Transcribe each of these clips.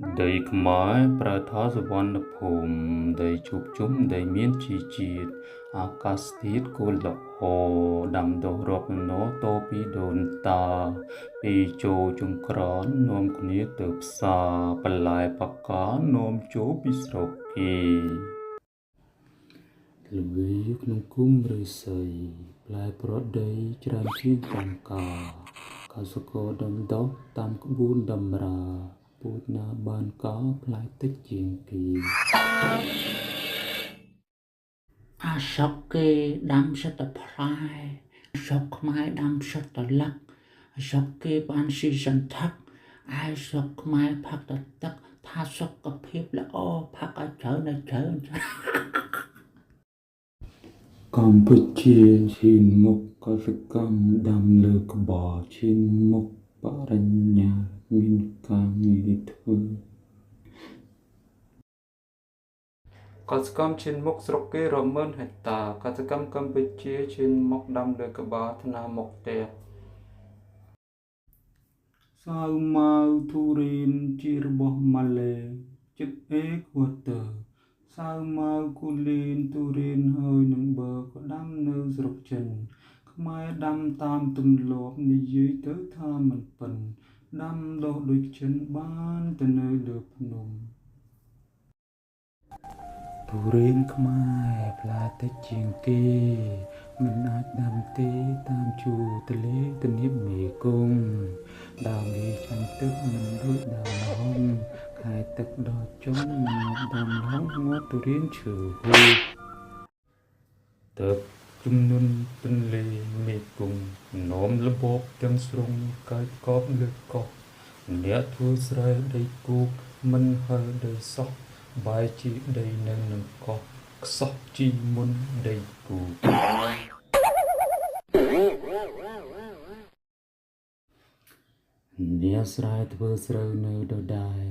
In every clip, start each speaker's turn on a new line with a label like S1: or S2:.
S1: ដីខ្មែរប្រែថាសុវណ្ណភូមិ ដីជួបជុំ ដីមានជីជាតិ អាកាសធាតុគោលល្អ ដាំដុះរាប់ណតពីដូនតា ពីចូលចង្ក្រាននាំគ្នាទៅផ្សារ បន្លែបកានាំចូលពីស្រុកគេ ល្វីក្នុងគុម្ពឫស្សី ផ្លែប្រដីច្រើនជាងតាមការ កសិករដាំដុះតាមក្បួនតម្រា ពូជណាបានការផ្លែតិចជាងគេ
S2: អាស្រុកគេដាំសិតតែផ្លែ ស្រុកខ្មែរដាំសិតតែលឹក ស្រុកគេបានស៊ីសន្ធឹក ឯស្រុកខ្មែរផឹកតែទឹក ថាសុខភាពល្អផឹកឲ្យច្រើនឲ្យច្រើន
S1: កម្ពុជាឈានមុខកសិកម្មដាំលើក្បាល ឈានមុខបរិញ្ញាមានការងារធ្វើ កសិកម្មឈានមុខស្រុកគេរាប់ម៉ឺនហិកតា កសិកម្មកម្ពុជាឈានមុខដាំលើក្បាលថ្នាលមុខផ្ទះ សាវម៉ាវទុរេនជារបស់ម៉ាឡេជិតអេក្វាទ័រ សាវម៉ាវគូលែនទុរេនហើយនឹងប័រក៏ដាំនៅស្រុកចិន ខ្មែរដាំតាមទម្លាប់និយាយទៅថាមិនប៉ិន ដាំដុះដូចចិនបានទៅនៅលើភ្នំ ទុរេនខ្មែរផ្លែតិចជាងគេ មិនអាចដាំទេតាមជួរទន្លេទំនាបមេគង្គ ដើមវាចាញ់ទឹកមិនដូចដើមល្ហុង ខែទឹកដល់ចុងងាប់ដើមល្ហុងងាប់ទុរេនឈើហូប ទឹកជំនន់ទន្លេមេគង្គនាំរបបទាំងស្រុងកាយកប់លើកោះ អ្នកធ្វើស្រែដីគោកមិនហិលដីសោះ បែរជាដីនៅនឹងកោះខ្សោះជីមុនដីគោក អ្នកស្រែធ្វើស្រូវនៅដដែល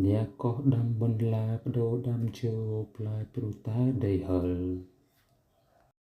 S1: អ្នកកោះដាំបន្លែប្ដូរដាំឈើផ្លែព្រោះតែដីហិល